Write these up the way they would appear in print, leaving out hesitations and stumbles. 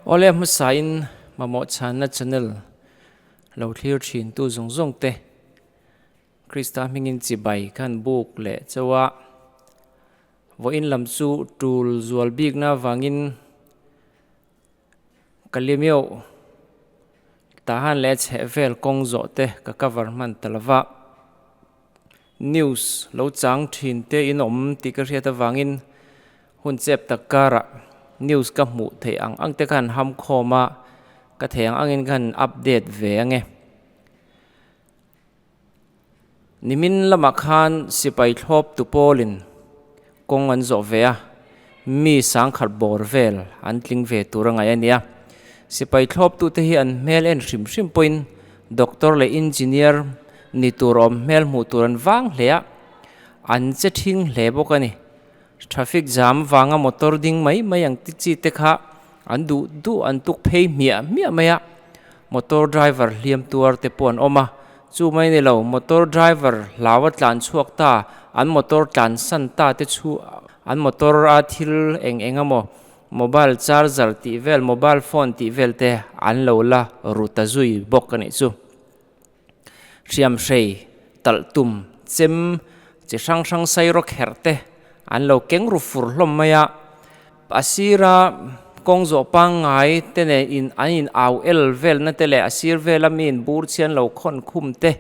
Awle hmasain mamawh chhanna channel lo thlir thintu zawng zawng te Krista hmingin chibai khan buk leh chauh a, vawiin lam chu tul zual bikna avangin Ka limeuh tahan leh chheh vel kawng zawh te ka cover hman ta lova, news lo chang thin te in awm tih ka hriat avangin hun chep tak karah news ka hmuh theih ang ang te khan ham khawm a, ka theih ang angin khan update ve ange. Nimin lamah khan sipai thlawp tu pawlin kawng an zawh ve a, mi sangkhat bawr vel an tling ve tur a ngaih a nia. Sipai thlawp tute hi an hmel en hrim hrim pawhin doctor leh engineer ni tur awm hmel hmuh tur an vang hle a, an che thing hle bawk a ni. Traffic jam vanga motor ding mai mai ang ti chi te kha an duh duh an tuk phei hmiah hmiah mai a, motor driver hliam tuar te pawh an awm a, chu mai ni lo motor driver hlau a tlan chhuak ta an motor tlan san ta te chu an motor a thil eng eng emaw mobile charger tih vel mobile phone tih vel te an lo la ru ta zui bawk a nih chu. Hriamhrei, talhtum, chem chi hrang hrang sairaw kherh te an lo keng ru fur hlawm mai a, a sira kawng zawh pangngai te nen in an in au el velna te leh a sir vela mi in bur chhian lo khawn khum te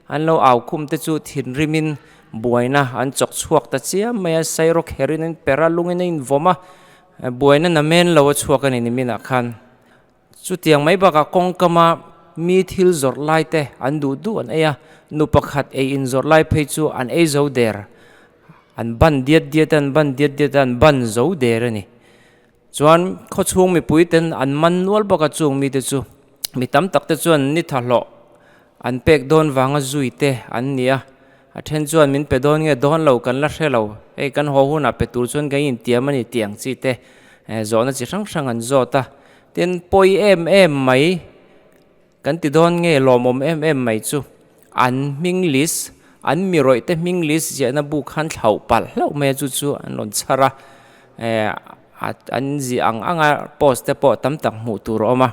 an lo au khum te chu thinrimin buaina an chawk chhuak ta chiam mai a, sairaw kherin an per a, lungin a invawm a, buaina namen lo a chhuak a ni niminah khan. Chutiang mai bakah kawngkama mi thil zawrh lai te an duh duh an ei a, nu pakhat ei in zawrh lai phei chu an ei zo der, an ban diat diat a, an ban diat diat a, an ban zo der a ni. Chuan khawchhung mipui ten an man nual bawk a chung mite chu mi tam tak te chuan ni tha hlawh an pek dawn vanga zui te an ni a, a then chuan min pe dawn nge dawn lo kan la hre lo, hei kan haw hunah pe tur chuan kan intiam a ni tih ang chi te zawhna chi hrang hrang an zawt a. Tin, pawi em em mai kan ti dawn nge lawmawm em em mai chu an hming list, an mi rawih te hming list ziahna bu khan thlauh palh hlauh mai a chu chu an rawn chhar a, an ziah ang anga post te pawh tam tak hmuh tur a awm a,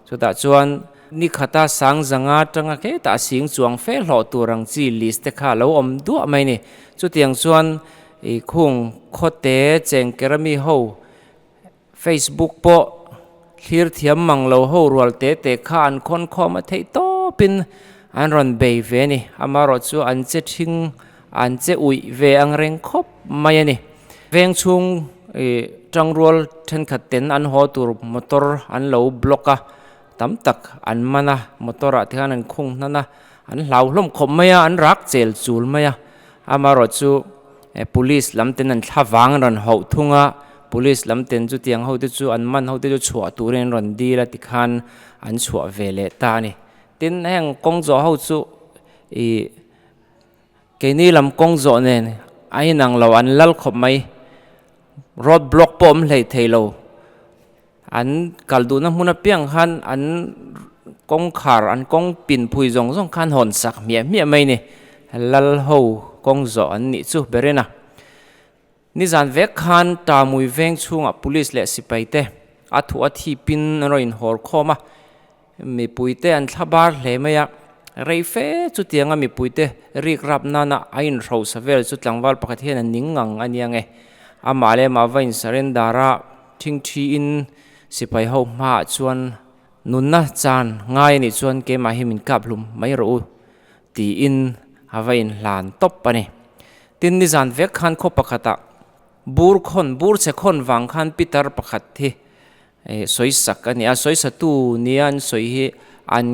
chutah chuan ni khata sang zanga atanga hetah sing chuang fe hlawh tur ang chi list te kha a lo awm duah mai a ni. Chutiang chuan ih khung khawte chengkera mi ho Facebook pawh thlir thiam mang lo ho rual te te kha an khawn khawm a theih tawpin an rawn bei ve a ni. Amaherawh chu an che thing, an che uih ve ang reng khawp mai a ni. Veng chhung ih tangrual thenkhat ten an haw tur motor an lo block a, tam tak an man a, motor ah te khan an khung hnan a, an hlau hlawm khawp mai a, an rak chel chul mai a. Amaherawh chu police lam ten an thla vang an rawn hauh thung a, police lam ten chutiang ho te chu an man ho te chu chhuah turin an rawn dil a tikhan an chhuah ve leh ta a ni. Tin, heng kawng zawh ho chu ih keini lam kawng zawh nen a inang lo an lal khawp mai, road block pawh awm hlei thei lo. An kal duhna hmun apiang khan an kawngkhar, an kawng pin phui zawng zawng khan hawn sak hmiah hmiah mai a ni. Lal ho kawng zawh an nih chu ber in a. Nizan vek khan Tamui veng chhungah police leh sipai te a thuah a thipin an rawn inhawr khawm a, mipui te an thla bar hle mai a. Rei fe chutianga mipui te rik rap nana a inhrosa vel chu tlangval pakhat hian a ning ngang a nia nge. Amah leh amah va in surrender a. Thingthiin sipai ho hmaah chuan nunna chan ngai a nih chuan keimah hi min kap hlum mai rawh u tiin a va inhlan tawp a ni. Tin, nizan vek khan khaw pakhatah bur khawn, bur chhe khawn vang khan pitar pakhat hi sawisak a ni a, sawisatu nia an sawi hi an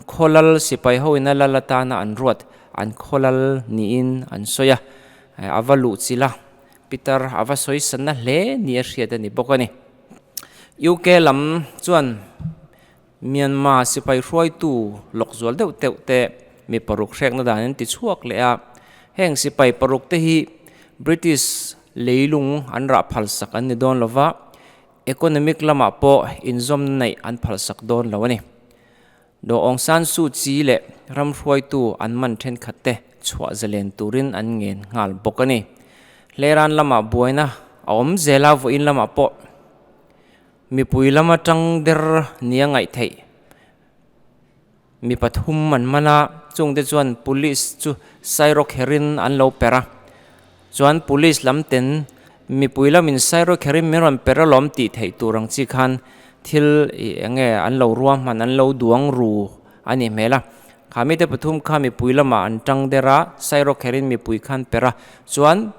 khawlal sipai ho ina lal atana an ruat an khawlal niin an sawi a, a va luh chilh a. Peter a va sawi sanna hle ni a hriat a ni bawk a ni. UK lam chuan Myanmar sipai hruaitu lawk zual deuh deuh te mi paruk hrekna dan an ti chhuak leh a, heng sipai paruk te hi British leilung an rah phalsak an ni dawn lova, economic lamah pawh inzawmna neih an phalsak dawn lo a ni. Do Aung San Suu Kyi leh ram hruaitu an man thenkhat te chhuah zalen turin an ngen nghal bawk a ni. Hleran lamah buaina a awm zel a, vawiin lamah pawh Mipui lama tang der nia ngaih theih mi pathum an man a, chungte chuan police chu sairawkherin an lo per a, chuan police lam ten mipui lamin sairawkherin min rawn per alawm tih theih tur ang chi khan thil ih eng nge an lo ruahman an lo duang ru a nih hmel a, kha mite pathum kha mipui lamah an tang der a, sairawkherin mipui khan per a, chuan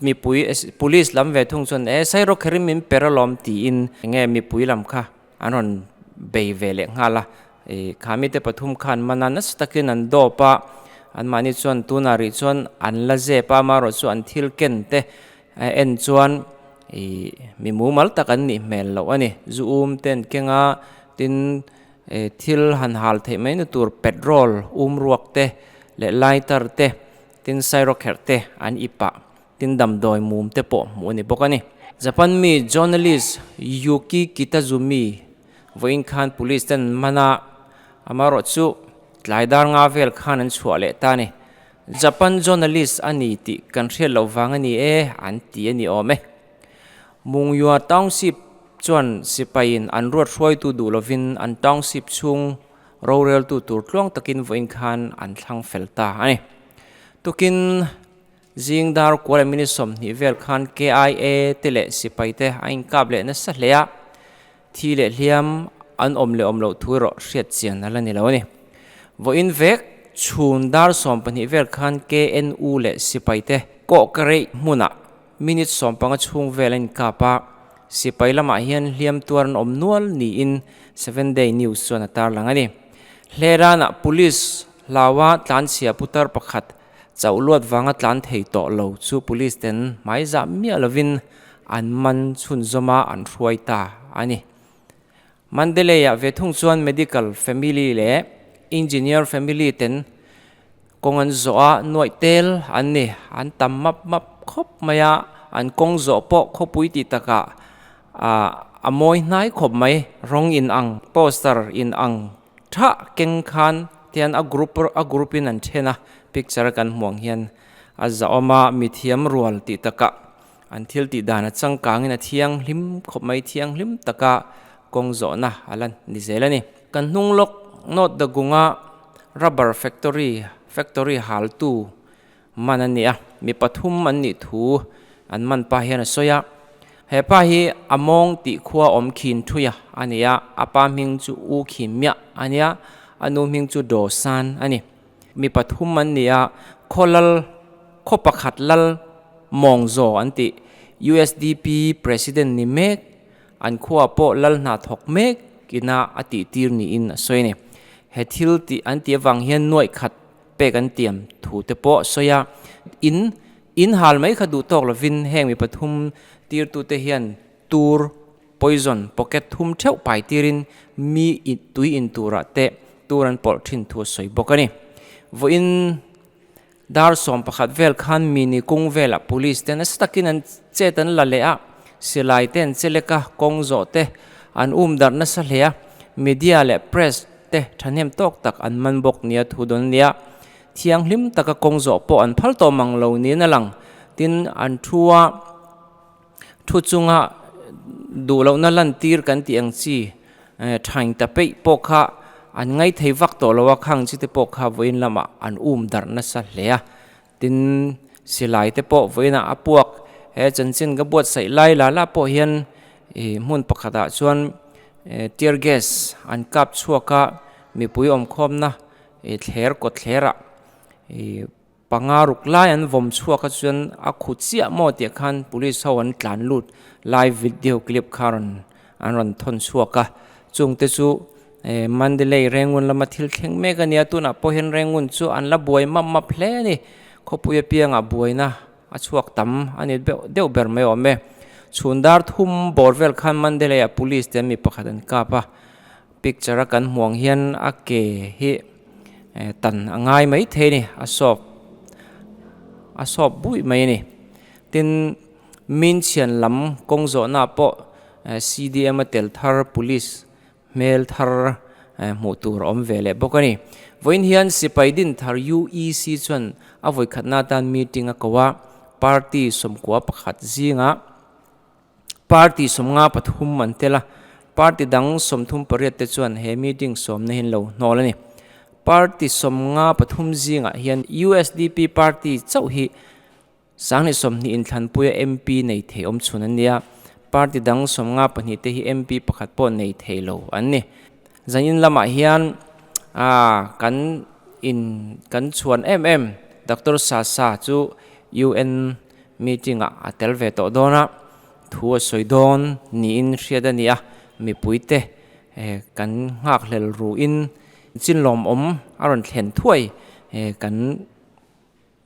mipui police lam ve thung chuan e sairawkherin min per alawm tiin eng nge mipui lam kha an rawn bei ve leh nghal a ih kha mite pathum khan man a nasa takin an dawp a anmahni chuan tunah rih chuan an la zep a amaherawh chu an thil ken te a en chuan ih mi mumal tak an nih hmel loh a ni zu um te an keng a tin eh thil han hal theih mai na tur petrol um ruak te leh lighter te tin sairawkherh te an ip ah. Tin damdawi mum te pawh hmuh a ni bawk a ni. Japan mi journalist Yuki Kitazumi vawiin khan police ten an man a, amaherawh chu tlai dar nga vel khan an chhuah leh ta a ni. Japan journalist a ni tih kan hriat loh vang a ni e, an ti a ni awm e. Mungyua Township chuan sipaiin an ruat hruaitu duh lovin an township chhung roreltu tur tluang takin vawiin khan an thlang fel ta a ni. Tukin Zing dar kual leh minute 20 vel khan KIA te leh sipai te a inkap leh nasa hle a, thi leh hliam an awm leh awm loh thu erawh hriat chian a la ni lo a ni. Vawiin vek chhun dar 12 vel khan KNU leh sipai te kawh ka reih hmunah minute 15 chhung vel a inkap a, sipai lamah hian hliam tuar an awm nual niin Seven Day News chuan a tarlang a ni. Hleranah Police hlaua tlanchhia putar pakhat Chauh luat vanga tlan thei tawh lo chu police ten hmaizah miah lovin an man chhunzawm a an hruai ta a ni. Mandalay-ah ve thung chuan medical family leh engineer family ten kawng an zawh a, nuaih tel an ni. An tam map map khawp mai a, an kawng zawh pawh khawpui tih takah a mawi hnai khawp mai. Rawng inang, poster inang Tha keng khan tian a group a group in an then a, picture a kan hmuh ang hian a zahawm a, mithiam rual tih takah an thil tih dan a changkangin a thianghlim khawp mai thianghlim taka kawng zawhna a la ni zel a ni. Kan hnung lawk North Dagunga rubber factory factory haltu man a ni a, mi pathum an nih thu an man pa hian a sawi a. He pa hi a mawng tih khua awm khin thui a a ni a, a pa hming chu U Khin Miah a nia, a nu hming chu Do San a ni. Mi pathum an ni a, khaw lal, khaw pakhat lal mawng zaw an tih, USDP President ni mek, an khua pawh lal hna thawk mek ina a tih tir niin a sawi a ni. He thil tih an tih avang hian nuaih khat pek an tiam thu te pawh sawi a, in in hal mai kha duh tawk lovin heng mi pathum tirtute hian tur poison pocket thum theuh pai tirin mi tui in turah te tur an pawlh thin thu a sawi bawk a ni. Vawiin dar 11 vel khan mi ni kung velah police te nasa takin an chet an la leh a, silai te an che lek a, kawng zawh te an um darh nasa hle a, media leh press te thahnem tawk tak an man bawk nia thu dawn a nia. Thianghlim taka kawng zawh pawh an phal tawh mang lo niin a lang. Tin, an thu a, thu chunga duh lohna lantir kan tih ang chi thain ta peih pawh kha an ngaithei vak tawh lo a, khang chi te pawh kha vawiin lamah an um darh nasa hle a. Tin, silai te pawh vawiinah a puak. He chanchin ka buatsaih lai la la pawh hian ih hmun pakhatah chuan tear gas an kap chhuak a, mipui awmkhawmna ih thler kawt thlerah ih panga ruk lai an vawm chhuak a chuan a khu chiah maw tih khan police ho an tlan lut lai video clip kha rawn an rawn thawn chhuak a, chungte chu Mandalay Rangoon lama thil thleng mek a nia, tunah pawh hian Rangoon chu an la buai map map hle a ni, khawpui apiangah buaina a chhuak tam a ni deuh ber mai awm e. Chhun dar thum bawr vel khan Mandalay ah police te mi pakhat an kap a, picture a kan hmuh ang hian a ke hi tan a ngai mai thei a ni, a sawp a sawp buih mai a ni. Tin, Minchhian lam kawng zawhna pawh CDM a tel thar police hmel thar hmuh tur a awm ve leh bawk a ni. Vawiin hian sipai din thar UEC chuan a vawikhatna atan meeting a ko a, party 11 zinga Party 53 an tel a, party dang 38 te chuan he meeting sawmna hi an lo hnawl a ni. Party 53 zingah hian usdp party chauh hi 2020 inthlanpuia MP nei thei awm chhun an ni a, party dang 52 te hi MP pakhat pawh nei thei lo an ni. Zanin lamah hian kan in kan chhuan em em Doctor Sasa chu UN meeting ah a tel ve tawh dawn a, thu a sawi dawn niin hriat a ni a, mipuite kan nghakhlel ruin chinlawmawm a rawn thlen thuai kan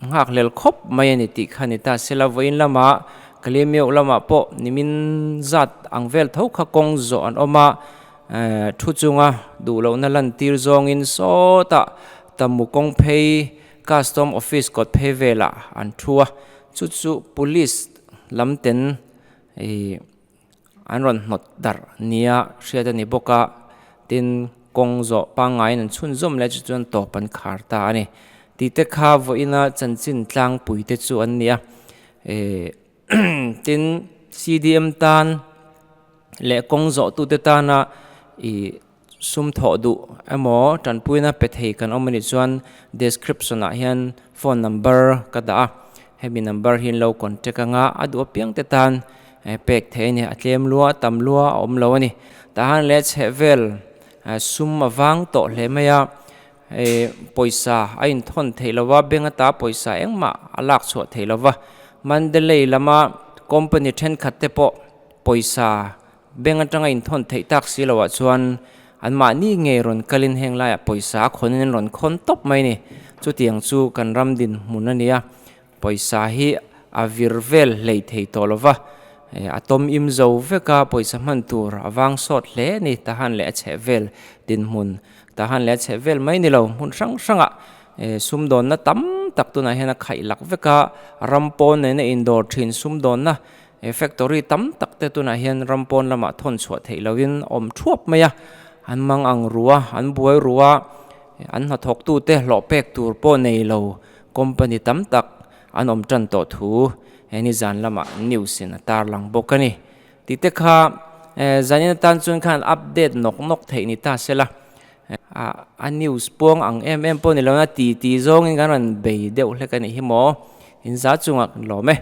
Nghakhlel khawp mai a ni tih kha ni ta sela, vawiin lamah Kalemiau lamah pawh nimin zat ang vel tho kha kawng zawh an awm a, thu chunga duh lohna lantir zawngin sawtah Tamu kawng phei Custom Office kawt phei velah an thu a, chu chu Police lam ten ih an rawn hnawt darh nia hriat a ni bawk a, tin kawng zawh pangngaiin an chhunzawm leh chu chuan tawp an khar ta a ni. Tih te kha vawiina chanchin tlangpui te chu an ni a, eh tin CDM tan leh kawng zawh tute tana ih sum thawh duh emaw tanpuina pe thei kan awm a nih chuan description ah hian phone number ka dah a, hemi number hi an lo contact anga a duh apiang te tan pek theih a ni, a tlem lua a tam lua a awm lo a ni. Tah han leh chhehvel sum a vang tawh hle mai a, pawisa a inthawn theih lo va, bank ata pawisa engmah a lak chhuah theih lo va, Mandalay lama company thenkhat te pawh pawisa Bank atanga inthawn theih tak si loah chuan anmahni ngei rawn kalin heng laiah pawisa a khawnin an rawn khawn tawp mai a ni. Chutiang chu kan ram dinhmun a ni a, pawisa hi a vir vel hlei thei tawh lo va, a tawm im zo vek a, pawisa hman tur a vang sawt hle a ni. Tahan leh a chheh vel dinhmun, tahan leh a chheh vel mai ni lo, hmun hrang hrangah sumdawnna tam tak tunah hian a khaih lak vek a, ram pawn nena indawr thin sumdawnna He factory tam tak te tunah hian ram pawn lamah thawn chhuah theih lohin awm thuap mai a, an mang ang ru a, an buai ru a, an hnathawk tute hlawh pek tur pawh nei lo company tam tak an awm tan tawh thu he nizan lamah news in a tarlang bawk a ni. Tih te kha zanin atan chuan khan update nawk nawk theih ni ta sela, a news puang ang em em pawh ni lo na ti ti zawngin kan rawn bei deuh hlek a nih hi maw, inza chungah kan lawm e.